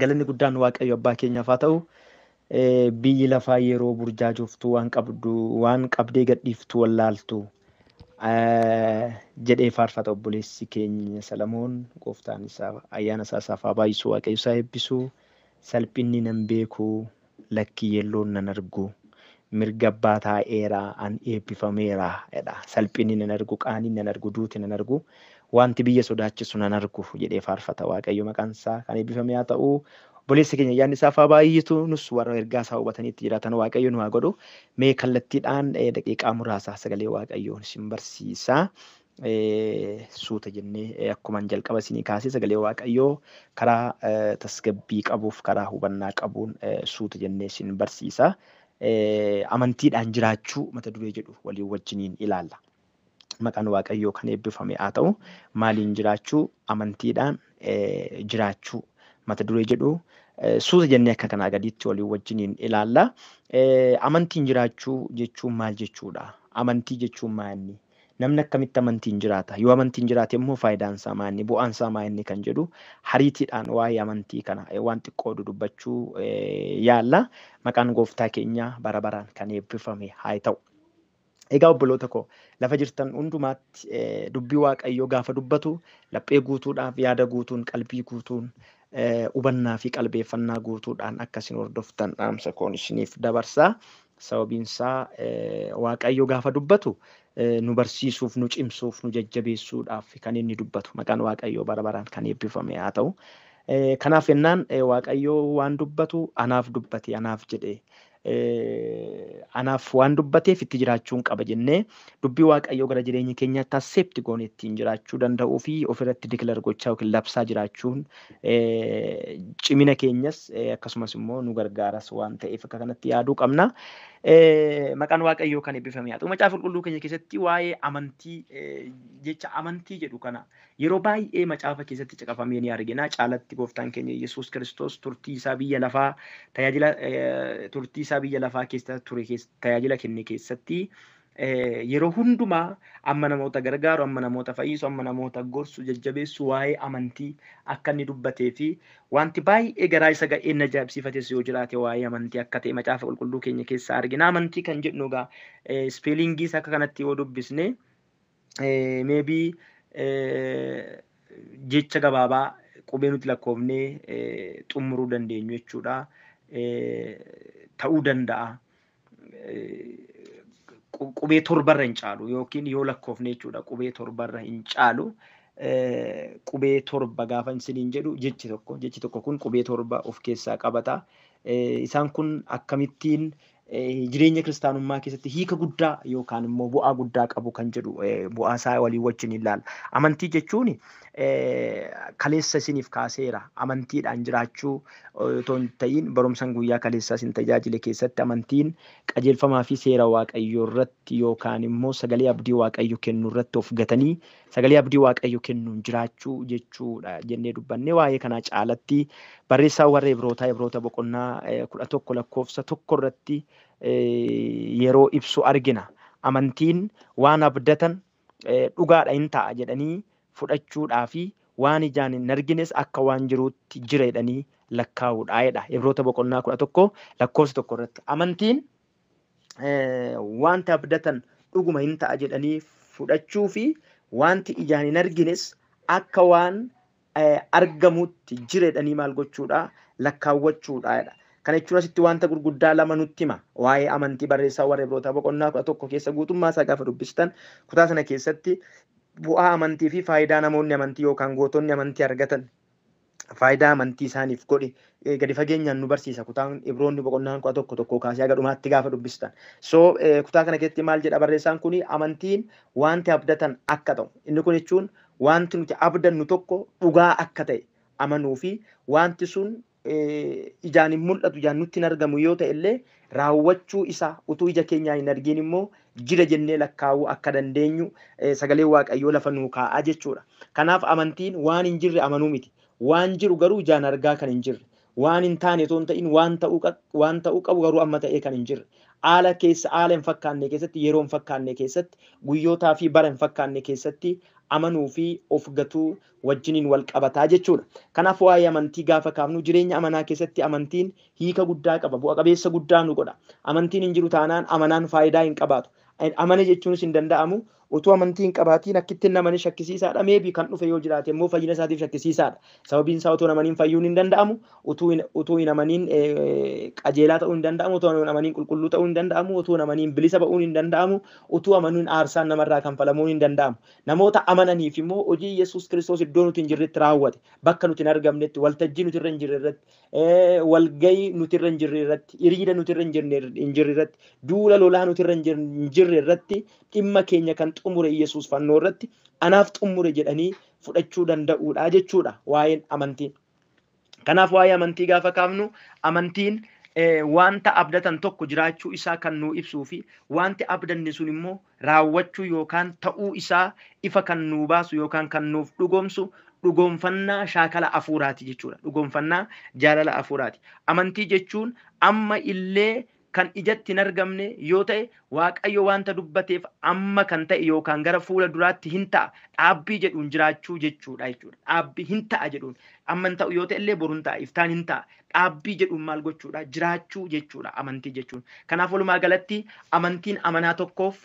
Galanni guddaan Waaqayyo abbaa keenyaaf haa ta'u. Biyyi lafaa yeroo burjaajoftuu waan qabdu waan qabdee gadhiiftu wallaaltu jedhee faarfata obboleessi keenya Salamoon. Gooftaan isaa ayyaana isaa isaaf haa baay'isu, Waaqayyo isaa eebbisu. Salphinni nan beeku, lakkii yelloon nan argu, mirga abbaa taa'eera, an eebbifameera jedha. Salphinni nan argu, qaaniin nan argu, duuti nan argu, wanti biyya sodaachisu nan argu jedhee faarfata. Waaqayyo maqaan isaa kan eebbifame haa ta'u. Obboleessi keenya ayyaanni isaaf haa baay'atu, nus warra ergaa isaa hubatanii itti jiraatan Waaqayyo nu haa godhu. Mee kallattiidhaan daqiiqaa muraasa sagalee Waaqayyoon isin barsiisa. Suuta jennee akkuman jalqaba isinii kaasee sagalee Waaqayyoo karaa tasgabbii qabuuf karaa hubannaa qabuun suuta jennee isin barsiisa. Amantiidhaan jiraachuu mata duree jedhu walii wajjiniin ilaalla. Maqaan Waaqayyoo kan eebbifame haa ta'u. Maaliin jiraachuu? Amantiidhaan jiraachuu mata duree jedhu suuta jennee akka kanaa gadiitti walii wajjiniin ilaalla. Amantiin jiraachuu jechuun maal jechuudha? Amantii jechuun maali? Namni akkamitti amantiin jiraata? Yoo amantiin jiraate immoo faayidaan isaa maali? Bu'aan isaa maali kan jedhu hariitiidhaan waa'ee amantii kana waan xiqqoo dubbachuu yaalla. Maqaan gooftaa keenyaa bara baraan kan eebbifame haa ta'u. Egaa obboloota koo, lafa jirtan hundumaatti dubbii Waaqayyoo gaafa dubbatu laphee guutuudhaaf, yaada guutuun, qalbii guutuun, hubannaa fi qalbeeffannaa guutuudhaan akka isin hordoftan dhaamsa koon isiniif dabarsa. Sababiin isaa Waaqayyo gaafa dubbatu nu barsiisuuf, nu cimsuuf, nu jajjabeessuudhaaf kan inni dubbatu. Maqaan Waaqayyoo bara baraan kan eebbifame haa ta'u. Kanaaf jennaan Waaqayyo waan dubbatu anaaf dubbate, anaaf jedhe, anaaf waan dubbateef itti jiraachuun qaba jennee dubbii Waaqayyoo gara jireenya keenyaatti accept goone ittiin jiraachuu danda'uu fi ofirratti declare gochaa yookiin labsaa jiraachuun cimina keenyas akkasumas immoo nu gargaaras waan ta'eef akka kanatti yaaduu qabna. Maqaan Waaqayyoo kan eebbifame haa ta'u. Macaafa qulqulluu keenya keessatti waa'ee amantii, jecha amantii jedhu kana yeroo baay'ee macaafa keessatti caqafamee ni argina. Caalatti gooftaan keenya Yesuus Kiristoos turtii isaa biyya lafaa tajaajila turtii isaa biyya lafaa keessa ture tajaajila kenne keessatti yeroo hundumaa amma namoota gargaaru, amma namoota fayyisu, amma namoota gorsu, jajjabeessu waa'ee amantii akka inni dubbatee fi wanti baay'ee garaa isa ga'een ajaa'ibsiifates yoo jiraate waa'ee amantii akka ta'e macaafa qulqulluu keenya keessaa argina. Amantii kan jedhu egaa spellingii akka kanatti yoo dubbisne maybe jecha gabaabaa qubee nuti lakkoofnee xumuruu dandeenyu jechuudha. Ta'uu danda'a. Qubee torbarra hin caalu yookiin yoo lakkoofne jechuudha, qubee torbarra hin caalu. Qubee 7 gaafa isiniin jedhu jechi tokko kun qubee 7 of keessaa qabata. Isaan kun akkamittiin jireenya kiristaanummaa keessatti hiika guddaa yookaan immoo bu'aa guddaa qabu kan jedhu bu'aa isaa walii wajjin ilaalla. Amantii jechuun kaleessa isiniif kaaseera. Amantiidhaan jiraachuu otoo hin ta'in barumsan guyyaa kaleessaa isin tajaajile keessatti amantiin qajeelfamaa fi seera Waaqayyoo irratti yookaan immoo sagalee abdii Waaqayyo kennu irratti of gatanii sagalee abdii Waaqayyo kennuun jiraachuu jechuudha jennee dubbanne. Waa'ee kanaa caalatti barreessaa warra Ibrootaa Ibroota boqonnaa 11 lakkoofsa 1 irratti yeroo ibsu argina. Amantiin waan abdatan dhugaadha hin ta'a jedhanii fudhachuudhaa fi waan ijaan hin argines akka waan jiruutti jira jedhanii lakkaa'uudha jedha. Ibroota boqonnaa 11 lakkoofsa 1 irratti. Amantiin wanta abdatan dhuguma hin ta'a jedhanii fudhachuu fi wanti ijaan hin argines akka waan argamutti jira jedhanii maal gochuudha, lakkaawwachuudha jedha. Kana jechuun asitti wanta gurguddaa lama nutti hima. Waa'ee amantii barreessaa warra Ibrootaa boqonnaa 11 keessa guutummaa isaa gaafa dubbistan kutaa sana keessatti bu'aa amantii fi faayidaa namoonni amantii yookaan gootonni amantii argatan, faayidaa amantii isaaniif godhe gadi fageenyaan nu barsiisa kutaan Ibroonni boqonnaan 11 tokko kaasee haga dhumaatti gaafa dubbistan. So kutaa kana keessatti maal jedha barreessaan kuni? Amantiin wanti abdatan akka ta'u, inni kun jechuun wanti nuti abdannu tokko dhugaa akka ta'e amanuu fi wanti sun ijaan hin mul'atu, ijaan nutti hin argamu yoo ta'e illee raawwachuu isaa utuu ija keenyaan hin argin immoo jira jennee lakkaa'uu akka dandeenyu sagalee Waaqayyoo lafa nuu kaa'aa jechuudha. Kanaaf amantiin waan hin jirre amanuu miti. Waan jiru garuu ijaan argaa kan hin jirre. Waan hin taane otoo hin ta'in waan ta'uu qabu garuu amma ta'ee kan hin jirre. Haala keessa haala hin fakkaanne keessatti, yeroo hin fakkaanne keessatti, guyyootaa fi bara hin fakkaanne keessatti amanuu fi of gatuu wajjiniin wal qabataa jechuudha. Kanaaf waa'ee amantii gaafa kaafnu jireenya amanaa keessatti amantiin hiika guddaa qaba. Bu'a qabeessa guddaa nu godha. Amantiin hin jiru taanaan amanaan faayidaa hin qabaatu. Amane jechuunis hin danda'amu. Utuu amantii hin qabaatiin akkitti namani shakkisiisaadha. Meebii kan dhufe yoo jiraate immoo fayyina isaatiif shakkisiisaadha. Sababiin isaa utuu namaniin fayyuun hin danda'amu, utuu hin amaniin qajeelaa ta'uu hin danda'amu, utuu hin amaniin qulqulluu ta'uu hin danda'amu, utuu hin amaniin bilisa ba'uun hin danda'amu, utuu amanuun aarsaan namarraa kanfalamuun hin danda'amu. Namoota amananiif immoo hojii Yesuus Kiristoos iddoo nuti hin jirretti raawwate, bakka nuti hin argamnetti, waltajjii nuti irra hin jirre irratti, walgahii nuti irra hin jirre irratti, hiriira nuti irra hin jirre irratti, duula lolaa nuti irra hin jirre irratti dhimma keenya kan xumure Yesuus fannoo irratti anaaf xumure jedhanii fudhachuu danda'uudha jechuudha waa'een amantii. Kanaaf waa'ee amantii gaafa kaafnu amantiin wanta abdatan tokko jiraachuu isaa kan nuu ibsuu fi wanti abdanne sun immoo raawwachuu yookaan ta'uu isaa ifa kan nuu baasu yookaan kan nuuf dhugoomsu dhugoomfannaa shaakala afuuraati jechuudha. Dhugoomfannaa jaalala afuuraati. Amantii jechuun amma illee kan ijatti hin argamne yoo ta'e Waaqayyo wanta dubbateef amma kan ta'e yookaan gara fuula duraatti hin ta'a dhaabbii jedhuun jiraachuu jechuudha jechuudha. Dhaabbii hin ta'a jedhuun amma hin ta'u yoo ta'e illee boru hin ta'a, iftaan hin ta'a. Dhaabbii jedhuun maal gochuudha? Jiraachuu jechuudha amantii jechuun. Kanaaf walumaa galatti amantiin amanaa tokkoof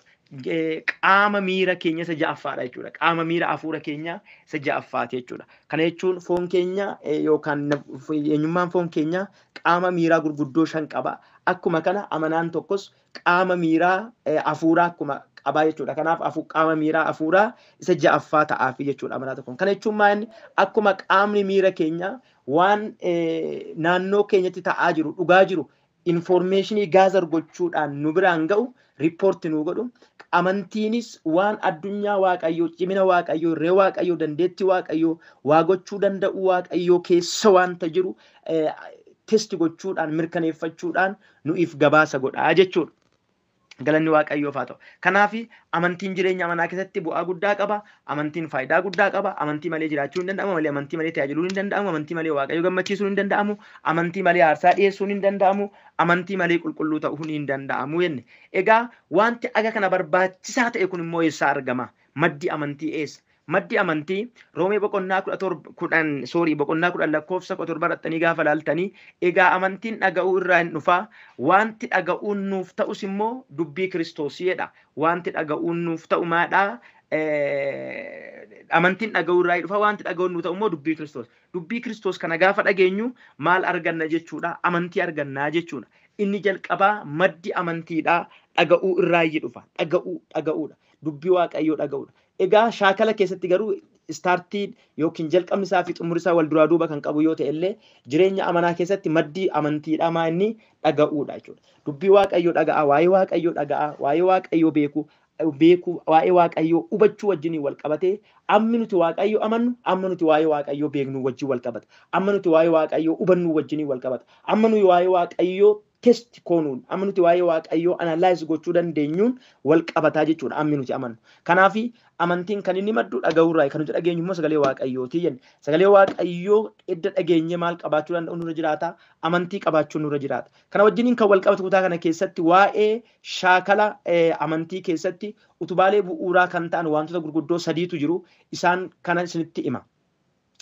qaama miira keenya isa ja'affaadha jechuudha. Qaama miira hafuura keenya isa ja'affaati jechuudha. Kana jechuun foon keenya yookaan eenyummaan foon keenya qaama miiraa gurguddoo 5 qaba. Akkuma kana amanaan tokkos qaama miiraa hafuuraa akkuma qabaa jechuudha. Kanaaf qaama miiraa hafuuraa isa ja'affaa ta'aafi jechuudha amanaa tokkoon. Kana jechuun maal inni akkuma qaamni miira keenya waan naannoo keenyatti ta'aa jiru, dhugaa jiru informeeshinii gaazar gochuudhaan nu biraan ga'u, riippoorti nu godhu. Amantiinis waan addunyaa Waaqayyoo, cimina Waaqayyoo, irree Waaqayyoo, dandeettii Waaqayyoo, waa gochuu danda'u Waaqayyoo keessa wanta jiru testi gochuudhaan, mirkaneeffachuudhaan nuif gabaasa godhaa jechuudha. Galanni Waaqayyoof haa ta'u. Kanaaf amantiin jireenya amanaa keessatti bu'aa guddaa qaba. Amantiin faayidaa guddaa qaba. Amantii malee jiraachuu hin danda'amu. Malee amantii malee tajaajiluun hin danda'amu. Amantii malee Waaqayyo gammachiisuun hin danda'amu. Amantii malee aarsaa dhiyeessuun hin danda'amu. Amantii malee qulqulluu ta'uun hin danda'amu jenne. Egaa wanti aga kana barbaachisaa ta'e kun immoo eessaa argama? Maddi amantii eessa? Maddi amantii Roomee boqonnaa 10 soorii boqonnaa 10 lakkoofsa 17 irratti gaafa laaltanii egaa amantiin dhaga'uu irraa hin dhufaa, wanti dhaga'uun nuuf ta'us immoo dubbii Kiristoosii jedha. Wanti dhaga'uun nuuf ta'u maadhaa? Amantiin dhaga'uu irraa hin dhufa, wanti dhaga'uun nuuf ta'u immoo dubbii Kiristoos. Dubbii Kiristoos kana gaafa dhageenyu maal arganna jechuudha? Amantii argannaa jechuudha. Inni jalqabaa maddi amantiidhaa dhaga'uu irraa dhufa. Dhaga'uudha. Dubbii Waaqayyoo dhaga'uudha. Egaa shaakala keessatti garuu istaartiin yookiin jalqabni isaa fi xumurri isaa wal duraa duuba kan qabu yoo ta'e illee jireenya amanaa keessatti maddi amantiidhaa maa inni dhaga'uudha jechuudha. Dubbii Waaqayyoo dhaga'a, waa'ee Waaqayyoo dhaga'a, waa'ee Waaqayyoo beekuu, waa'ee Waaqayyoo hubachuu wajjiniin wal qabatee ammi nuti Waaqayyoo amannu, amma nuti waa'ee Waaqayyoo beeknu wajjin wal qabata. Amma nuti waa'ee Waaqayyoo hubannu wajjiniin wal qabata. Amma nuyi waa'ee Waaqayyoo test koonuun, amma nuti waa'ee Waaqayyoo analaayiz gochuu dandeenyuun wal qabataa jechuudha ammi nuti amannu. Kanaaf amantiin kan inni maddu dhaga'uurraa, kan nuti dhageenyu immoo sagalee Waaqayyooti jenna. Sagalee Waaqayyoo edda dhageenye maal qabaachuu danda'u nurra jiraata? Amantii qabaachuu nurra jiraata. Kana wajjiniin kan wal qabatu kutaa kana keessatti waa'ee shaakala amantii keessatti utubaalee bu'uuraa kan ta'an wantoota gurguddoo sadiitu jiru. Isaan kana isinitti hima.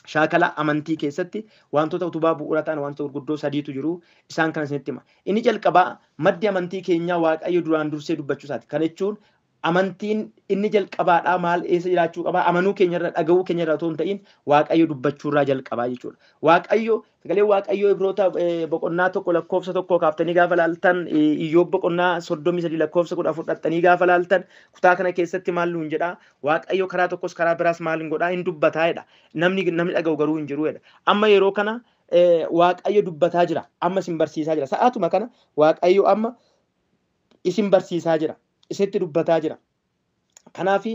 Shaakala amantii keessatti wantoota utubaa bu'uuraa ta'an wantoota gurguddoo sadiitu jiru. Isaan kana isinitti hima. Inni jalqabaa maddi amantii keenyaa Waaqayyo duraan dursee dubbachuu isaati. Kana jechuun amantiin inni jalqabaadhaa maal eessa jiraachuu qabaa? Amanuu keenyarra, dhaga'uu keenyarra otoo hin ta'in Waaqayyo dubbachuurraa jalqabaa jechuudha. Waaqayyo sagalee Waaqayyoo Ibroota boqonnaa 1 lakkoofsa 1 kaaftanii gaafa laaltan, Iyyoob boqonnaa 33 lakkoofsa 14 dhaxxanii gaafa laaltan kutaa kana keessatti maal nuun jedhaa? Waaqayyo karaa tokkos karaa biraas maal hin godhaa? Hin dubbataa jedha. Namni dhaga'u garuu hin jiru jedha. Amma yeroo kana Waaqayyo dubbataa jira. Amma isin barsiisaa jira. Sa'aatuma kana Waaqayyo amma isin barsiisaa jira. Isinitti dubbataa jira. Kanaaf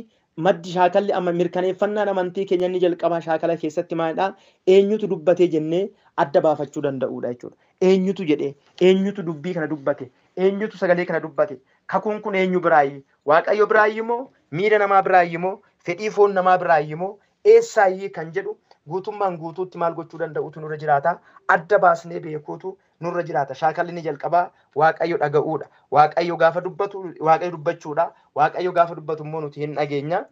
maddi shaakalli amma mirkaneeffannaan amantii keenya inni jalqabaa shaakala keessatti maalidhaa? Eenyutu dubbatee jennee adda baafachuu danda'uudha jechuudha. Eenyutu jedhee? Eenyutu dubbii kana dubbate? Eenyutu sagalee kana dubbate? Kakuun kun eenyu biraayi? Waaqayyo biraayi moo? Miira namaa biraayi moo? Fedhii foon namaa biraayi moo? Eessaayi kan jedhu guutummaan guutuutti maal gochuu danda'utu nurra jiraata? Adda baasnee beekuutu nurra jiraata. Shaakalli inni jalqabaa Waaqayyo dhaga'uudha. Waaqayyo gaafa dubbatu Waaqayyo dubbachuudha. Waaqayyo gaafa dubbatu immoo nuti hin dhageenya.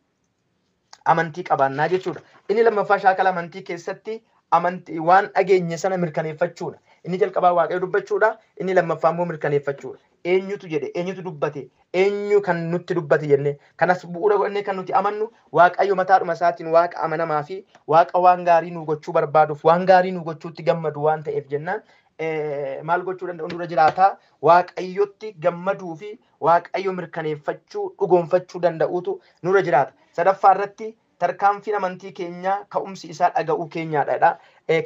Amantii qabaannaa jechuudha. Inni lammaffaa shaakala amantii keessatti amantii waan dhageenye sana mirkaneeffachuudha. Inni jalqabaa Waaqayyo dubbachuudha. Inni lammaffaa immoo mirkaneeffachuudha. Eenyutu jedhe, eenyutu dubbate, eenyu kan nutti dubbate jennee kanas bu'uura godhannee kan nuti amannu Waaqayyo mataadhuma isaatiin Waaqa amanamaa fi Waaqa waan gaarii nu gochuu barbaaduuf waan gaarii nu gochuutti gammadu waan ta'eef jennaan maal gochuu danda'u nurra jiraataa Waaqayyotti gammaduu fi Waaqayyo mirkaneeffachuu dhugoonfachuu danda'uutu nurra jiraata. Sadaffaa irratti tarkaanfiin amantii keenyaa ka'umsi isaa dhaga'uu keenyaadha.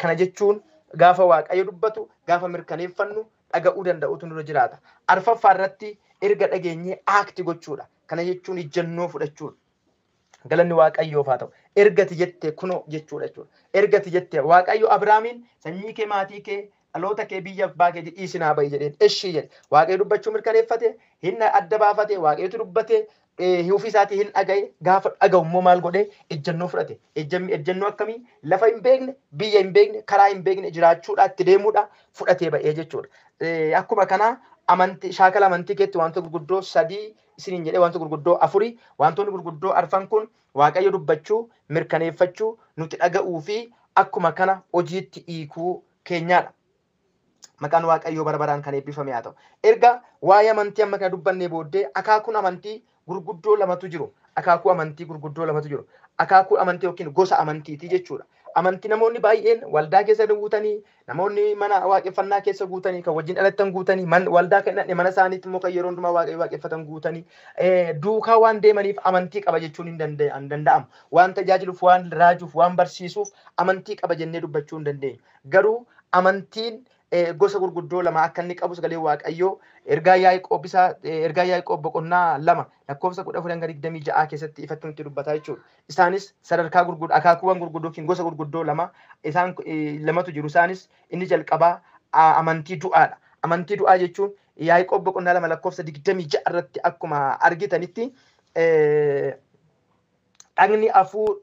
Kana jechuun gaafa Waaqayyo dubbatu gaafa mirkaneeffannu dhaga'uu danda'uutu nurra jiraata. Arfaffaa irratti erga dhageenyee aakti gochuudha. Kana jechuun ijjannoo fudhachuudha. Galanni Waaqayyoof haa ta'u. Ergati jettee kunoo jechuudha jechuudha. Ergati jettee Waaqayyo Abiraamiin sanyii kee maatii kee dhaloota kee biyya abbaa kee dhiisinaa ba'i jedheen eshii jedhe. Waaqayyo dubbachuu mirkaneeffate, hin adda baafate, Waaqayyotu dubbate, ofii isaatii hin dhaga'e, gaafa dhaga'u immoo maal godhee ejjennoo fudhate. Ejjennoo akkamii lafa hin beekne, biyya hin beekne, karaa hin beekne jiraachuudha, itti deemuudha fudhatee ba'ee jechuudha. Akkuma kanaa amantii shaakala amantii keetti wantoota gurguddoo sadii isiniin jedhee wantoota gurguddoo afurii wantoonni gurguddoo arfan kun Waaqayyo dubbachuu, mirkaneeffachuu, nuti dhaga'uu fi akkuma kana hojiitti hiikuu keenyaadha. Maqaan Waaqayyoo bara baraan kan eebbifame haa ta'u. Erga waa'ee amantii amma kana dubbannee booddee akaakuun amantii gurguddoo lamatu jiru. Akaakuu amantii gurguddoo lamatu jiru. Akaakuu amantii yookiin gosa amantiiti jechuudha. Amantii namoonni baay'een waldaa keessa guutanii, namoonni mana waaqeffannaa keessa guutanii, kan wajjin dhalatan guutanii, waldaa kan hin mana isaaniitti immoo kan yeroo hundumaa waaqayyo waaqeffatan guutanii, duukaa waan deemaniif amantii qaba jechuun hin danda'amu. Waan tajaajiluuf, waan raajuuf, waan barsiisuuf amantii qaba jennee dubbachuu hin dandeenyu. Garuu amantiin gosa gurguddoo lama akka inni qabu sagalee Waaqayyoo ergaa Yaaqoob isaa ergaa Yaaqoob boqonnaa 2 lakkoofsa 14-26 keessatti ifatti nutti dubbataa jechuudha. Isaanis sadarkaa gurguddoo akaakuuwwan gurguddoo yookiin gosa gurguddoo lama isaan lamatu jiru. Isaanis inni jalqabaa amantii du'aadha. Amantii du'aa jechuun Yaaqoob boqonnaa 2 lakkoofsa 26 irratti akkuma argitanitti dhagni afuur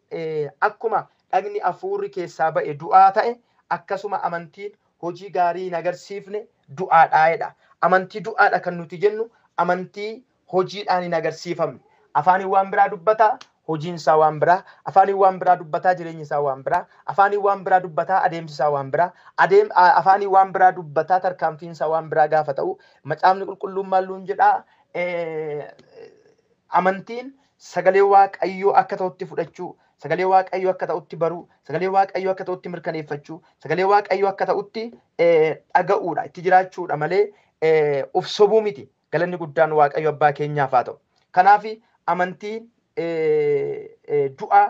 akkuma dhagni afuurri keessaa ba'e du'aa ta'e akkasuma amantiin hojii gaarii hin agarsiifne du'aadha jedha. Amantii du'aadha kan nuti jennu amantii hojiidhaan hin agarsiifamne. Afaaniin waan biraa dubbataa, hojiin isaa waan biraa. Afaaniin waan biraa dubbataa, jireenyi isaa waan biraa. Afaaniin waan biraa dubbataa, adeemsi isaa waan biraa. Afaaniin waan biraa dubbataa, tarkaanfiin isaa waan biraa gaafa ta'u macaafni qulqulluun maal nuun jedhaa? Amantiin sagalee Waaqayyoo akka ta'utti fudhachuu, sagalee Waaqayyoo akka ta'utti baruu, sagalee Waaqayyoo akka ta'utti mirkaneeffachuu, sagalee Waaqayyoo akka ta'utti dhaga'uudha, itti jiraachuudha malee of sobuu miti. Galanni guddaan Waaqayyo abbaa keenyaaf haa ta'u. Kanaaf amantiin du'aa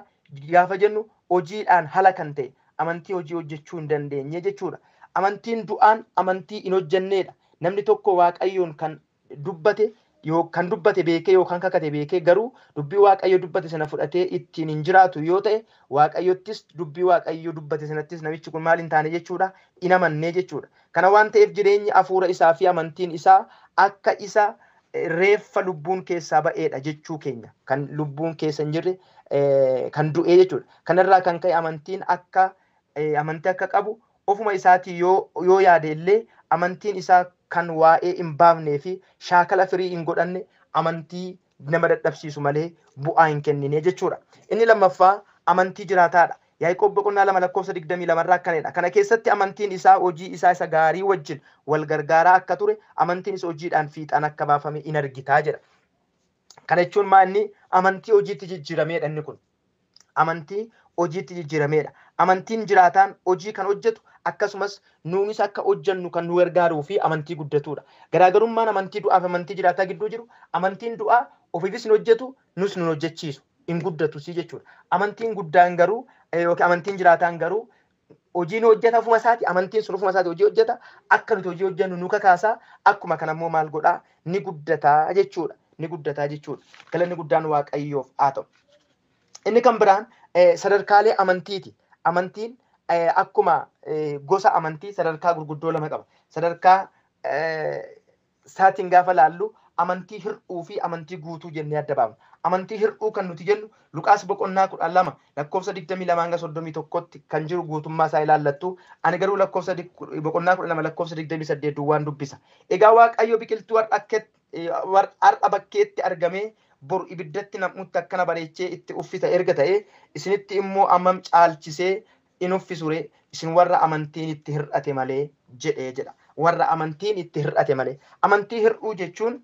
gaafa jennu hojiidhaan hala kan ta'e amantii hojii hojjechuu hin dandeenye jechuudha. Amantiin du'aan amantii hin hojjenneedha. Namni tokko Waaqayyoon kan dubbate kan dubbate beekee yookaan kakate beekee garuu dubbii Waaqayyo dubbate sana fudhatee ittiin hin jiraatu yoo ta'e Waaqayyottis dubbii Waaqayyo dubbate sanattis namichi kun maal hin taane jechuudha, hin amannee jechuudha. Kana waan ta'eef jireenyi hafuura isaa fi amantiin isaa akka isa reeffa lubbuun keessaa ba'eedha jechuu keenya. Kan lubbuun keessa hin jirre kan du'ee jechuudha. Kanarraa kan ka'e amantiin akka amantii akka qabu ofuma isaatii yoo yaade illee amantiin isaa kan waa'ee hin baafnee fi shaakala firii hin godhanne amantii nama dadhabsiisu malee bu'aa hin kennine jechuudha. Inni lammaffaa amantii jiraataadha. Yaaqoob boqonnaa 2 lakkoofsa 22 irraa akkanidha. Kana keessatti amantiin isaa hojii isaa isa gaarii wajjin wal gargaaraa akka ture amantiin isa hojiidhaan fiixaan akka baafame in argitaa jedha. Kana jechuun maa inni amantii hojiitti jijjiirameedha inni kun. Amantii hojiitti jijjiirameedha. Amantiin jiraataan hojii kan hojjetu akkasumas nuunis akka hojjennu kan nu gargaaruu fi amantii guddatudha. Garaagarummaan amantii du'aa fi amantii jiraataa gidduu jiru amantiin du'aa ofiifis hin hojjetu nus nu hojjechiisu hin guddatu si jechuudha. Amantiin guddaan garuu yookiin amantiin jiraataan garuu hojiin hojjeta ofuma isaati amantiin sun ofuma isaati hojii hojjeta akka nuti hojii hojjennu nu kakaasaa akkuma kana immoo maal godhaa ni guddataa jechuudha. Ni guddataa jechuudha. Galanni guddaan Waaqayyoof haa ta'u. Inni kan biraan sadarkaalee amantiiti. Amantiin akkuma gosa amantii sadarkaa gurguddoo lama qaba. Sadarkaa isaatiin gaafa laallu amantii hir'uu fi amantii guutuu jennee adda baafna. Amantii hir'uu kan nuti jennu Luqaas boqonnaa 12 lakkoofsa 22 hanga 31tti kan jiru guutummaa isaa ilaallattu. Ani garuu lakkoofsa boqonnaa 12 lakkoofsa 28 duwwaan dubbisa. Egaa Waaqayyo biqiltuu har'a bakkeetti argamee boru ibiddatti nam'utti akkana bareechee itti uffisa erga ta'e, isinitti immoo ammam caalchisee in uffisure, isin warra amantiin itti hir'ate malee jedhee jedha. Warra amantiin itti hir'ate malee. Amantii hir'uu jechuun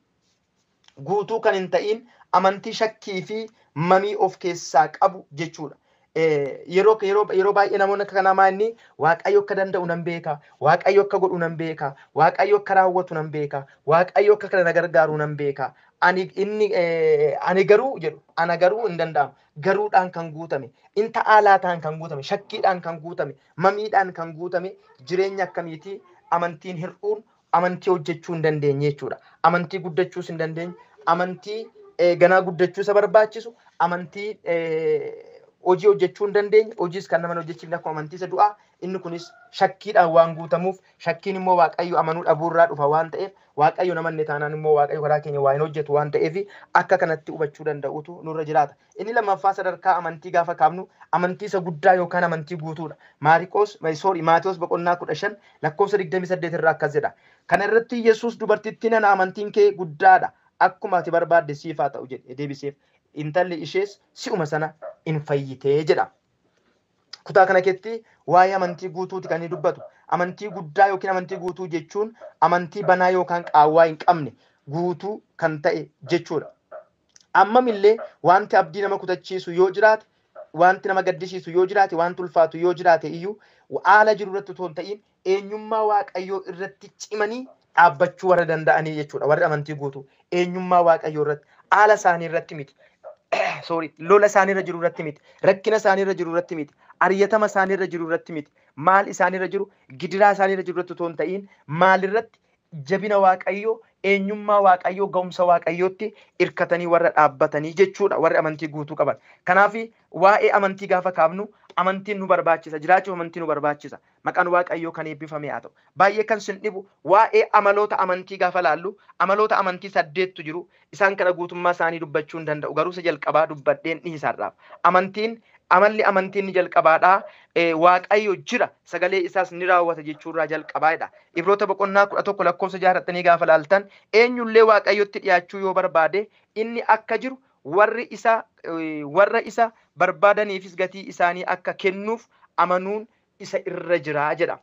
guutuu kan hin ta'in, amantii shakkii fi mamii of keessaa qabu jechuudha. Yeroo baay'ee namoonni akka kanaa maa inni Waaqayyo akka danda'u nan beeka, Waaqayyo akka godhu nan beeka, Waaqayyo akka raawwatu nan beeka, Waaqayyo akka kana na gargaaru nan beeka. Ani inni ani garuu jedhu, ana garuu hin danda'amu. Garuudhaan kan guutame, inta alaataan kan guutame, shakkiidhaan kan guutame, mamiidhaan kan guutame jireenya akkamiiti? Amantiin hir'uun amantii hojjechuu hin dandeenye jechuudha. Amantii guddachuus hin dandeenye, amantii ganaa guddachuu isa barbaachisu, amantii hojii hojjechuu hin dandeenye, hojiis kan nama hin hojjechiifne akkuma amantii isa du'aa. Inni kunis shakkiidhaan waan guutamuuf, shakkiin immoo Waaqayyo amanuu dhabuurraa dhufa waan ta'eef, Waaqayyo namanne taanaan immoo Waaqayyo karaa keenya waa hin hojjetu waan ta'eef, akka kanatti hubachuu danda'utu nurra jiraata. Inni lammaffaa sadarkaa amantii gaafa kaafnu amantii isa guddaa yookaan amantii guutuudha. Maariqoos, sorry, Maatewos boqonnaa 15 lakkoofsa 28 irraa akkas jedha. Kana irratti Yesuus dubartittii nana, amantiin kee guddaadha, akkuma ati barbaadde siif haa ta'u jedhe deebiseef. Intalli ishees si'uma sana in fayyitee jedha. Kutaa kana keessatti waa'ee amantii guutuuti kan inni dubbatu. Amantii guddaa yookiin amantii guutuu jechuun amantii banaa yookaan qaawwaa hin qabne guutuu kan ta'e jechuudha. Ammamillee wanti abdii nama kutachiisu yoo jiraate, wanti nama gaddisiisu yoo jiraate, wanti ulfaatu yoo jiraate iyyuu, haala jiru irratti otoo hin ta'in eenyummaa Waaqayyoo irratti cimanii dhaabbachuu warra danda'anii jechuudha. Warri amantii guutuu eenyummaa Waaqayyoo irratti, haala isaanii irratti miti. Sorry, lola isaanii irra jiru irratti miti, rakkina isaanii irra jiru irratti miti, ari'atama isaanii irra jiru irratti miti, maal isaanii irra jiru, gidiraa isaanii irra jiru irratti otoo hin ta'in, maal irratti? Jabina Waaqayyoo, eenyummaa Waaqayyoo, ga'umsa Waaqayyootti hirkatanii warra dhaabbatanii jechuudha warri amantii guutuu qaban. Kanaaf waa'ee amantii gaafa kaafnu amantiin nu barbaachisa, jiraachuuf amantii nu barbaachisa. Maqaan Waaqayyoo kan eebbifame haa ta'u. Baay'ee kan sin dhibu waa'ee amaloota amantii gaafa laallu, amaloota amantii 8tu jiru. Isaan kana guutummaa isaanii dubbachuu hin danda'u. Garuu isa jalqabaa dubbadheen dhiisaadhaaf. Amantiin amalli amantiin ni jalqabaadha. Waaqayyo jira, sagalee isaas ni raawwata jechuurraa jalqabaadha. Ibroota boqonnaa 11 lakkoofsa 6 gaafa laaltan, eenyullee Waaqayyotti dhiyaachuu yoo barbaade inni akka jiru, warra isa barbaadaniifis gatii isaanii akka kennuuf amanuun isa irra jira jedha.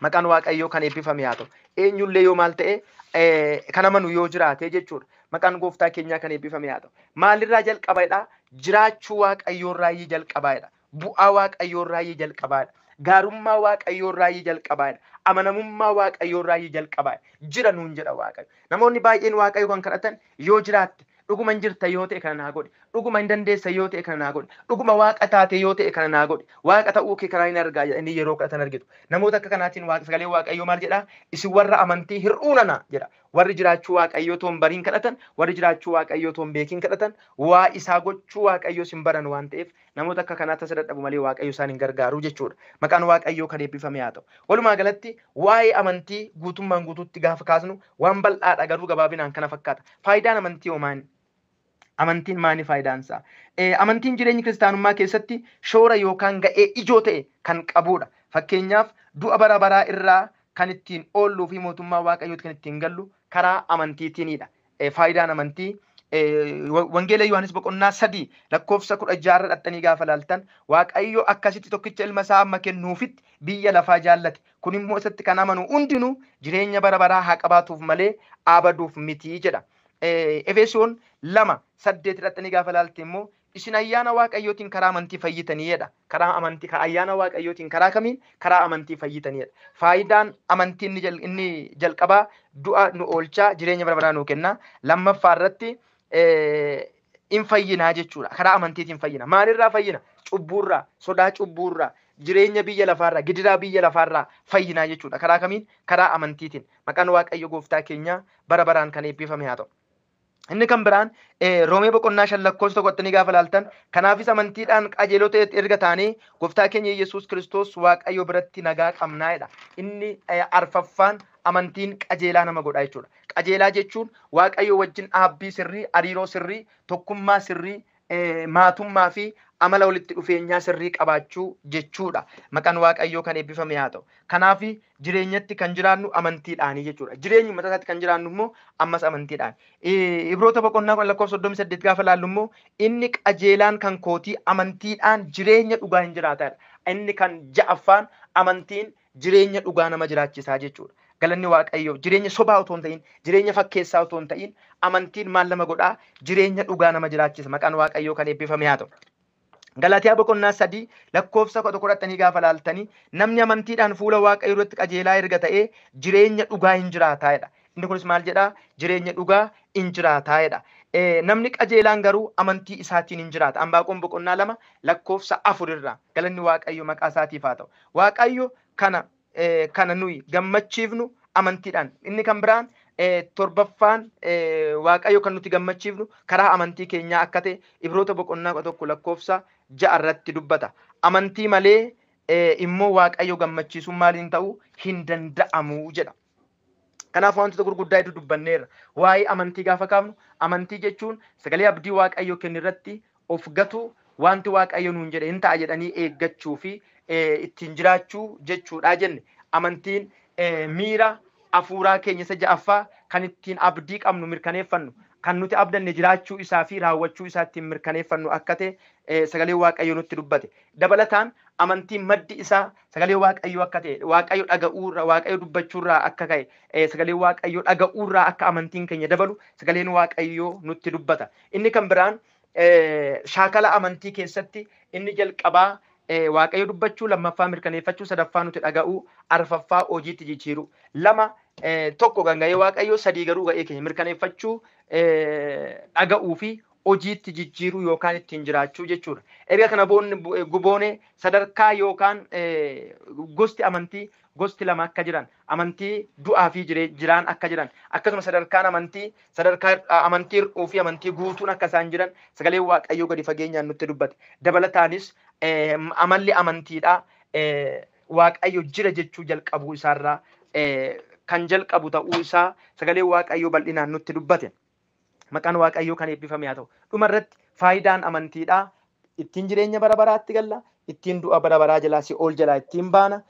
Maqaan Waaqayyoo kan eebbifame haa ta'u. Eenyullee yoo maal ta'e kan amanu yoo jiraate jechuudha. Maqaan gooftaa keenyaa kan eebbifame haa ta'u. Maalirraa jalqabaadha? Jiraachuu Waaqayyoorraa jalqabaadha. Bu'aa Waaqayyoorraa jalqabaadha. Gaarummaa Waaqayyoorraa jalqabaadha. Amanamummaa Waaqayyoorraa jalqabaadha. Jira nuun jedha Waaqayyo. Namoonni baay'een Waaqayyo kan kadhatan yoo jiraatte, dhuguma hin jirta yoo ta'e kana naa godhi, dhuguma hin dandeessa yoo ta'e kana naa godhi, dhuguma Waaqa taate yoo ta'e kana naa godhi, Waaqa ta'uu kee kanaa hin argaa jedhanii yeroo kadhatan argitu. Namoota akka kanaatiin sagalee Waaqayyoo maal jedhaa? Isin warra amantii hir'uu nana jedha. Warri jiraachuu Waaqayyoo toon bariin kadhatan, warri jiraachuu Waaqayyoo toon beekiin kadhatan, waa isaa gochuu Waaqayyoo sin baran waan ta'eef, namoota akka kanaa tasa dadhabu malee Waaqayyo isaan hin gargaaru jechuudha. Maqaan Waaqayyoo kan eebbifame haa ta'u. Walumaa galatti waa'ee amantii guutummaan guutuutti gaafa kaasnu waan bal'aadha, garuu gabaabinaan kana fakkaata. Faayidaan amantii hoo maali? Amantiin maali faayidaan isaa? Amantiin jireenya kiristaanummaa keessatti shoora yookaan ga'ee ijoo ta'e kan qabudha. Fakkeenyaaf, du'a bara baraa irraa kan ittiin oolluu fi mootummaa Waaqayyootti kan ittiin gallu karaa amantiitiinidha. Faayidaan amantii Wangeela Yohaannis boqonnaa 3 lakkoofsa 16 irra dhaxxanii gaafa laaltan, Waaqayyo akkasitti tokkicha ilma isaa amma kennuufitti biyya lafaa jaallate. Kun immoo isatti kan amanu hundinuu jireenya bara baraa haa qabaatuuf malee abaduuf miti jedha. Efesoon 2:8 dhaxxanii gaafa laalte immoo, isin ayyaana Waaqayyootiin karaa amantii fayyitanii jedha. Karaa amantii, ayyaana Waaqayyootiin karaa kamiin? Karaa amantii fayyitanii jedha. Faayidaan amantii inni jalqabaa du'a nu oolchaa, jireenya bara baraa nu kenna. Lammaffaa irratti in fayyinaa jechuudha. Karaa amantiitiin fayyina. Maalirraa fayyina? Cubbuurraa, sodaa cubbuurraa, jireenya biyya lafaarraa, gidiraa biyya lafaarraa fayyinaa jechuudha. Karaa kamiin? Karaa amantiitiin. Maqaan Waaqayyo gooftaa keenyaa bara baraan kan eebbifame haa ta'u. Inni kan biraan Roomee boqonnaa 5 lakkoofsa 1 gaafa laaltan, kanaafis amantiidhaan qajeelota erga taanee gooftaa keenya Yesuus Kiristoos Waaqayyo biratti nagaa qabnaa jedha. Inni arfaffaan amantiin qajeelaa nama godha jechuudha. Qajeelaa jechuun Waaqayyo wajjin dhaabbii sirrii, hariiroo sirrii, tokkummaa sirrii, maatummaa fi amala walitti dhufeenyaa sirrii qabaachuu jechuudha. Maqaan Waaqayyoo kan eebbifame haa ta'u. Kanaaf jireenyatti kan jiraannu amantiidhaanii jechuudha. Jireenyi mataa isaatti kan jiraannu immoo ammas amantiidhaan. Ibroota boqonnaa lakkoofsa 38 gaafa laallu immoo inni qajeelaan kan kootii amantiidhaan jireenya dhugaa hin jiraatadha. Inni kan ja'affaan amantiin jireenya dhugaa nama jiraachisaa jechuudha. Galanni Waaqayyoo jireenya sobaa otoo hin ta'in, jireenya fakkeessaa otoo hin ta'in, amantiin maal nama godhaa? Jireenya dhugaa nama jiraachisa. Maqaan Waaqayyoo kan eebbifame haa ta'u. Galaatiyaa boqonnaa 3 lakkoofsa 11 gaafa laaltanii namni amantiidhaan fuula Waaqayyoo duratti qajeelaa erga ta'ee jireenya dhugaa hin jiraataa jedha. Inni kunis maal jedhaa? Jireenya dhugaa hin jiraataa jedha. Namni qajeelaan garuu amantii isaatiin hin jiraata. Anbaaqoon boqonnaa 2 lakkoofsa 4 irraa galanni Waaqayyo maqaa isaatiif haa ta'u. Waaqayyo kana nuyi gammachiifnu amantiidhaan. Inni kan biraan torbaffaan Waaqayyo kan nuti gammachiifnu karaa amantii keenyaa akka ta'e Ibroota boqonnaa 1 lakkoofsa 6 irratti dubbata. Amantii malee immoo Waaqayyo gammachiisuun maaliin ta'uu hin danda'amu jedha. Kanaaf wantoota gurguddaa hedduu dubbanneerra. Waa'ee amantii gaafa kaafnu amantii jechuun sagalee abdii Waaqayyo kennu irratti of gatu, wanti Waaqayyo nuun jedhe hin ta'a jedhanii eeggachuu fi ittiin jiraachuu jechuudha jenne. Amantiin miira hafuuraa keenya isa ja'affaa kan ittiin abdii qabnu mirkaneeffannu, kan nuti abdanne jiraachuu isaa fi raawwachuu isaa ittiin mirkaneeffannu akka ta'e sagalee Waaqayyoo nutti dubbate. Dabalataan amantiin maddi isaa sagalee Waaqayyoo akka ta'e, Waaqayyo dhaga'uurraa, Waaqayyo dubbachuurraa akka ka'e, sagalee Waaqayyoo dhaga'uurraa akka amantiin keenya dabalu sagaleen Waaqayyoo nutti dubbata. Inni kan biraan shaakala amantii keessatti inni jalqabaa Waaqayyo dubbachuu, lammaffaa mirkaneeffachuu, sadaffaa nuti dhaga'uu, arfaffaa hojiitti jijjiiruu. 2 1 kan ga'ee Waaqayyoo, 3 garuu ga'ee keenya mirkaneeffachuu, dhaga'uu fi hojiitti jijjiiruu yookaan ittiin jiraachuu jechuudha. Erga kana guboone sadarkaa yookaan gosti amantii gosti lama akka jiran, amantii du'aa fi jiraan akka jiran, akkasuma sadarkaan amantii sadarkaa amantii hir'uu fi amantii guutuun akka isaan jiran sagaleen Waaqayyoo gadi fageenyaan nutti dubbate. Dabalataanis amalli amantiidhaa Waaqayyo jira jechuu jalqabuu isaarraa kan jalqabu ta'uu isaa sagaleen Waaqayyoo bal'inaan nutti dubbate. Maqaan Waaqayyoo kan eebbifame haa ta'u. Dhumarratti faayidaan amantiidhaa ittiin jireenya bara baraatti galla, ittiin du'a bara baraa jalaa si'ool jalaa ittiin baana,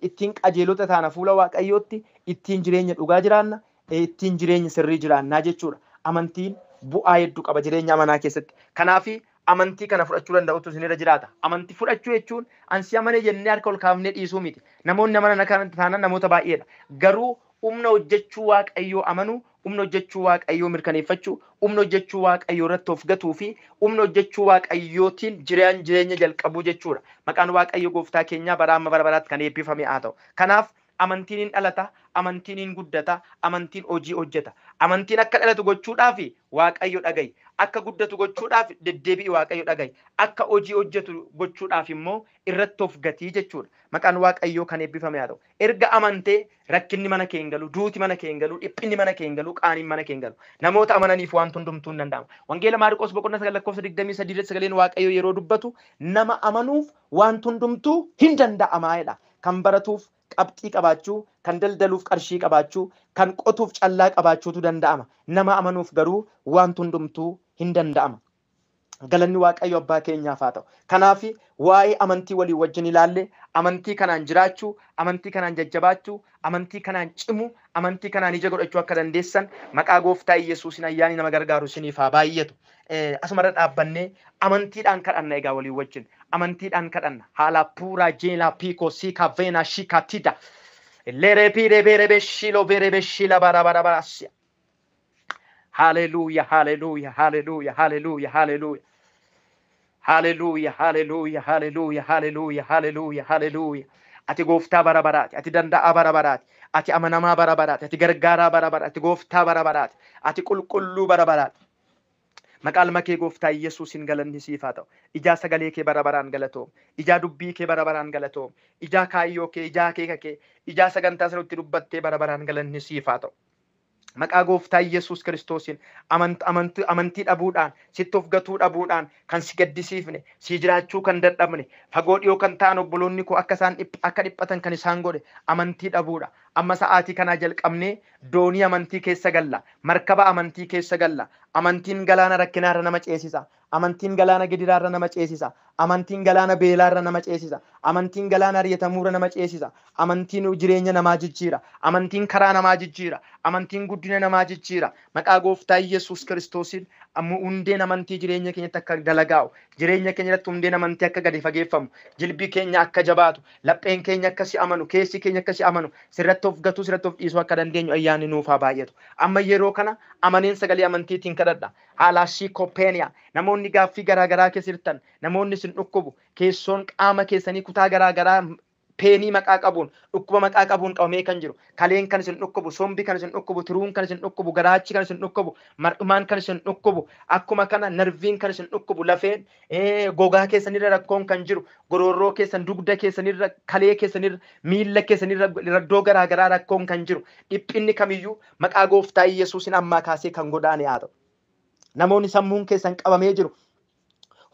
ittiin qajeelota taana fuula Waaqayyootti, ittiin jireenya dhugaa jiraanna, ittiin jireenya sirrii jiraannaa jechuudha. Amantiin bu'aa hedduu qaba jireenya amanaa keessatti. Kanaaf amantii kana fudhachuu danda'utu isinirra jiraata. Amantii fudhachuu jechuun ansi amanee jennee harka ol kaafnee dhiisuu miti. Namoonni amanan akka taanan namoota baay'eedha. Garuu humna hojjechuu Waaqayyoo amanuu, humna hojjechuu Waaqayyoo mirkaneeffachuu, humna hojjechuu Waaqayyoo irratti of gatuu fi humna hojjechuu Waaqayyootiin jireenya jalqabuu jechuudha. Maqaan Waaqayyoo gooftaa keenyaa bara amma bara baraatti kan eebbifame haa ta'u. Kanaaf amantiin hin dhalata, amantiin hin guddata, amantiin hojii hojjeta. Amantiin akka dhalatu gochuudhaaf Waaqayyo dhaga'i. Akka guddatu gochuudhaaf deddeebi'i Waaqayyo dhaga'i. Akka hojii hojjetu gochuudhaaf immoo irratti of gatii jechuudha. Maqaan Waaqayyoo kan eebbifame haa ta'u. Erga amantee rakkinni mana kee hin galu, duuti mana kee hin galu, dhiphinni mana kee hin galu, qaaniin mana kee hin galu. Namoota amananiif wanti hundumtuu hin danda'ama. Wangeela Maarqos boqonnaa 9 lakkoofsa 23 irratti sagaleen Waaqayyoo yeroo dubbatu nama amanuuf wanti hundumtuu hin danda'amaa jedha. Kan baratuuf qabxii qabaachuu, kan daldaluuf qarshii qabaachuu, kan qotuuf callaa qabaachuutu danda'ama. Nama amanuuf garuu wanti hundumtuu hin danda'ama. Galanni Waaqayyo abbaa keenyaaf haa ta'u. Kanaaf waa'ee amantii walii wajjin ilaalle, amantii kanaan jiraachuu, amantii kanaan jajjabaachuu, amantii kanaan cimuu, amantii kanaan ija godhachuu akka dandeessan maqaa gooftaa Yesuusin ayyaanni nama gargaaru isiniif haa baay'atu. Asumarra dhaabbannee amantiidhaan kadhanna egaa walii wajjin. Amantiidhaan kadhanna. Haala puuraa jeelaa piikoo siikaa veenaa shiikaa tida. Leeree piiree beeree beeshiloo beeree beeshila bara bara bara. Haleluuya haleluuya haleluuya haleluuya haleluuya. Haleluuya haleluuya haleluuya haleluuya haleluuya haleluuya. Ati gooftaa bara baraati, ati danda'aa bara baraati, ati amanamaa bara baraati, ati gargaaraa bara baraati, ati gooftaa bara baraati, ati qulqulluu bara baraati. Maqaa ilma kee gooftaa Yesuusin galanni siif haa ta'u. Ijaa sagalee kee bara baraan galatoom. Ijaa dubbii kee bara baraan galatoom. Ijaa kaayyoo kee, ijaa akeeka kee, ijaa sagantaa sana itti dubbattee bara baraan galanni siif haa ta'u. Maqaa gooftaa Yesuus Kiristoosiin amantii dhabuudhaan, sitti of gatuu dhabuudhaan kan si gaddisiifne, si jiraachuu kan dadhabne, fagoo dhiyoo kan ta'an obboloonni koo akka isaan akka dhiphatan kan isaan godhe amantii dhabuudha. Amma sa'aatii kanaa jalqabnee doonii amantii keessa galla, markaba amantii keessa galla. Amantiin galaana rakkinaarra nama ceesisa. Amantiin galaana gidiraarra nama ceesisa. Amantiin galaana beelaarra nama ceesisa. Amantiin galaana ari'atamuurra nama ceesisa. Amantiin jireenya namaa jijjiira. Amantiin karaa namaa jijjiira. Amantiin guddina namaa jijjiira. Maqaa gooftaa Yesuus Kiristoosiin amma hundeen amantii jireenya keenyatti akka dalagaa'u, jireenya keenya irratti hundeen amantii akka gadi fageeffamu, jilbi keenya akka jabaatu, lapheen keenya akka si amanu, keessi keenya akka si amanu, sirratti of gatuu, sirratti of dhiisuu akka dandeenyu ayyaanni nuuf haa baay'atu. Amma yeroo kana amaneen sagalee amantiitiin kadhadha. Haalaashii kopeeniyaa, namoonni gaaffii garaagaraa keessa jirtan, namoonni isin dhukkubu, keessoon qaama keessanii kutaa garaagaraa peenii maqaa qabuun, dhukkuba maqaa qabuun qabamee kan jiru, kaleen kan isin dhukkubu, sombi kan isin dhukkubu, tiruun kan isin dhukkubu, garaachi kan isin dhukkubu, mar'umaan kan isin dhukkubu, akkuma kana narviin kan isin dhukkubu, lafeen gogaa keessanirra rakkoon kan jiru, goroorroo keessan, dugda keessanirra, kalee keessanirra, miilla keessanirra iddoo garaagaraa rakkoon kan jiru, dhiphinni kamiyyuu maqaa gooftaa Yesuusin ammaa kaasee kan godaane haa ta'u. Namoonni sammuun keessan qabamee jiru,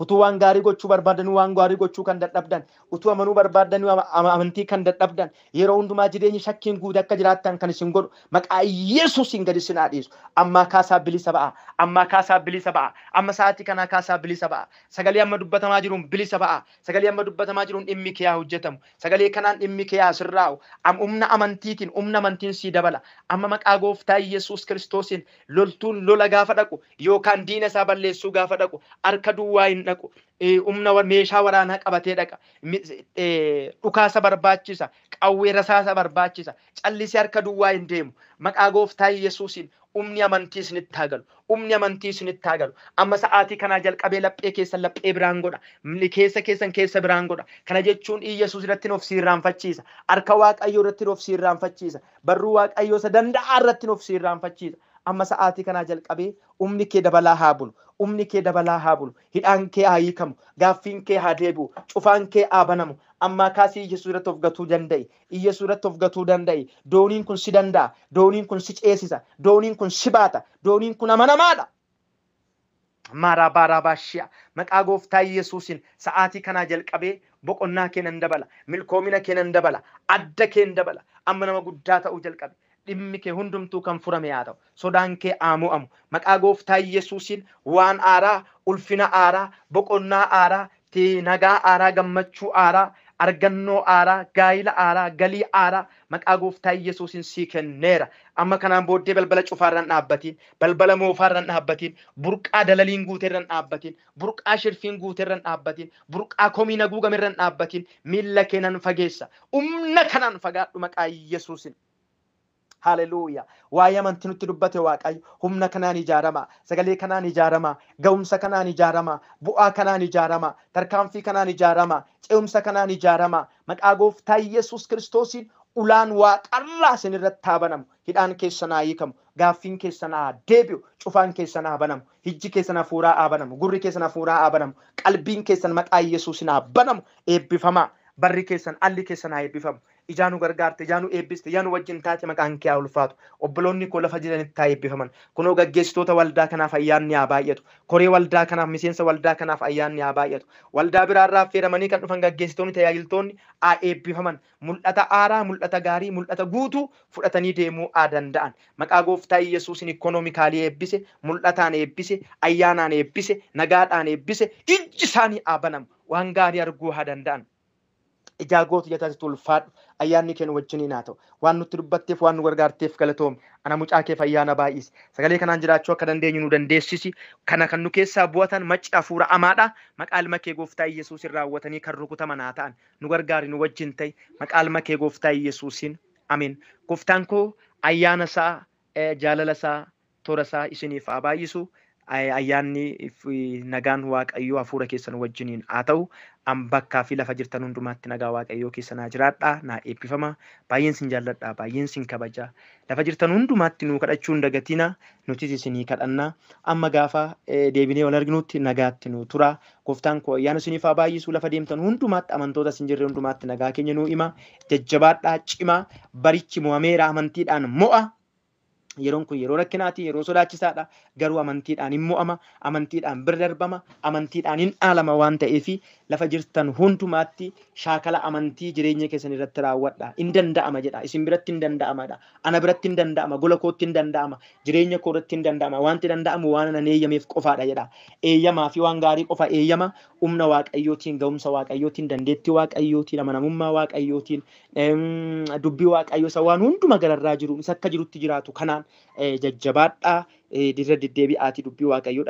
utuu waan gaarii gochuu barbaadanuu waan gaarii gochuu kan dadhabdan, utuu amanuu barbaadanuu amantii kan dadhabdan, yeroo hundumaa jireenyi shakkiin guute akka jiraattan kan isin godhu maqaa Yesuusiin gadi isin haa dhiisu. Ammaa kaasaa bilisa ba'a. Ammaa kaasaa bilisa ba'a. Amma sa'aatii kanaa kaasaa bilisa ba'a. Sagalee amma dubbatamaa jiruun bilisa ba'a. Sagalee amma dubbatamaa jiruun dhimmi kee haa hojjetamu. Sagalee kanaan dhimmi kee haa sirraa'u. Humna amantiitiin, humna amantiin sii dabala. Amma maqaa gooftaa Yesuus Kiristoosiin loltuun lola gaafa dhaqu yookaan diina isaa balleessuu gaafa dhaqu harka duwwaa hin dhaqu. Humna meeshaa waraanaa qabatee dhaqa. Dhukaasa barbaachisa. Qawwee rasaasa barbaachisa. Callisee harka duwwaa hin deemu. Maqaa gooftaa Yesuusiin humni amantii isinitti haa galu. Humni amantii isinitti haa galu. Amma sa'aatii kanaa jalqabee laphee keessan laphee biraan godha. Keessa keessan keessa biraan godha. Kana jechuun Yesuus irratti of siirraanfachiisa. Harka Waaqayyoo irratti of siirraanfachiisa. Barruu Waaqayyoo isa danda'aa irratti of siirraanfachiisa. Amma sa'aatii kanaa jalqabee humni kee dabalaa haa bulu. Humni kee dabalaa haa bulu. Hidhaan kee haa hiikamu. Gaaffiin kee haa deebi'u. Cufaan kee haa banamu. Ammaa kaasii Yesuus irratti of gatuu danda'i. Yesuus irratti of gatuu danda'i. Dooniin kun si danda'a. Dooniin kun si ceesisa. Dooniin kun si baata. Dooniin kun amanamaadha. Maaraabaarabaashiyaa. Maqaa gooftaa Yesuusiin sa'aatii kanaa jalqabee boqonnaa kee nan dabala. Milkoomina kee nan dabala. Adda kee nan dabala. Amma nama guddaa ta'uu jalqabe. Dhimmi kee hundumtuu kan furame haa ta'u. Sodaan kee haa mo'amu. Maqaa gooftaa Yesuusiin waan aaraa, ulfina aaraa, boqonnaa aaraa, nagaa aaraa, gammachuu aaraa, argannoo aaraa, gaayila aaraa, galii aaraa maqaa gooftaa Yesuusiin sii kenneera. Amma kanaan booddee balbala cufaarraan dhaabbatiin, balbala moofaarraan dhaabbatiin, burqaa dalaliin guuteerraan dhaabbatiin, burqaa shirfiin guuteerraan dhaabbatiin, burqaa komiin haguugamerraan dhaabbatiin, miilla kee nan fageessa. Humna kanaan fagaadhu maqaa Yesuusiin. Haleluuyaa. Waa'ee amantii nutti dubbate Waaqayyo humna kanaan ijaarama. Sagalee kanaan ijaarama. Ga'umsa kanaan ijaarama. Bu'aa kanaan ijaarama. Tarkaanfii kanaan ijaarama. Ce'umsa kanaan ijaarama. Maqaa gooftaa Yesuus Kiristoosiin ulaan waaqarraa isin irratti haa banamu. Hidhaan keessan haa hiikamu. Gaaffiin keessan haa deebi'u. Cufaan keessan haa banamu. Hijji keessan hafuuraa haa banamu. Gurri keessan hafuuraa haa banamu. Qalbiin keessan maqaa Yesuusiin haa banamu. Eebbifamaa. Barri keessan, alli keessan haa eebbifamu. Ijaa nu gargaarte, ijaa nu eebbiste, ijaa nu wajjin taate maqaan kee haa ulfaatu. Obboloonni koo lafa jiranitti haa eebbifaman. Kunoo gaggeessitoota waldaa kanaaf ayyaanni haa baay'atu. Koree waldaa kanaaf, miseensa waldaa kanaaf ayyaanni haa baay'atu. Waldaa biraarraa affeeramanii kan dhufan gaggeessitoonni, tajaajiltoonni haa eebbifaman. Mul'ata aaraa, mul'ata gaarii, mul'ata guutuu fudhatanii deemuu haa danda'an. Maqaa gooftaa Yesuusin ikoonoomikaalii eebbise, mul'ataan eebbise, ayyaanaan eebbise, nagaadhaan eebbise, ijji isaanii haa banamu. Waan gaarii arguu haa danda'an. Ijaa gootu jataasitu ulfaadhu. Ayyaanni kee nu wajjiniin haa ta'u. Waan nutti dubbatteef, waan nu gargaarteef galatoomi. Ana mucaa keef ayyaana baay'isi. Sagalee kanaan jiraachuu akka dandeenyu nu dandeessisi. Kana kan nu keessaa bu'atan macci hafuura amaadha. Maqaa ilma kee gooftaa Yesuusin raawwatanii kan rukutaman haa ta'an. Nu gargaari, nu wajjin ta'i. Maqaa ilma kee gooftaa Yesuusin. Amiin. Gooftaan koo ayyaana isaa, jaalala isaa, toora isaa isiniif haa baay'isu. Ayyaanni nagaan Waaqayyoo hafuura keessan wajjiniin haa ta'u. Bakkaa fi lafa jirtan hundumaatti nagaa Waaqayyoo keessa naa jiraadhaa, naa eebbifama. Baay'een sin jaalladhaa, baay'een sin kabaja. Lafa jirtan hundumaatti nuu kadhachuu hin dagatinaa, nutis isinii kadhannaa. Amma gaafa deebinee wal arginutti nagaatti nuu tura. Gooftaan koo ayyaana isiniif haa baay'isu. Lafa deemtan hundumaatti amantoota isin jirre hundumaatti nagaa keenya nuu hima. Jajjabaadhaa, cimaa, barichi mo'ameera, amantiidhaan mo'a. Yeroon kun yeroo rakkinaati, yeroo sodaachisaadha. Garuu amantiidhaan hin mo'ama, amantiidhaan bira darbama, amantiidhaan hin dhaalama waan ta'eef lafa jirtan hundumaatti shaakala amantii jireenya keessan irratti raawwadha. Hin danda'ama jedha. Isin biratti hin danda'amadha. Ana biratti hin danda'ama. Gola kootti hin danda'ama. Jireenya koo irratti hin danda'ama. Wanti danda'amu waan anan eeyyameef qofaadha jedha. Eeyyamaa fi waan gaarii qofa eeyyama. Humna Waaqayyootiin, ga'umsa Waaqayyootiin, dandeettii Waaqayyootiin, amanamummaa Waaqayyootiin, dubbii Waaqayyoo isa waan hunduma gararraa jiru, isa akka jirutti jiraatu kanaan jajjabaadhaa, dirra deddeebi'aatii dubbii Waaqayyoo.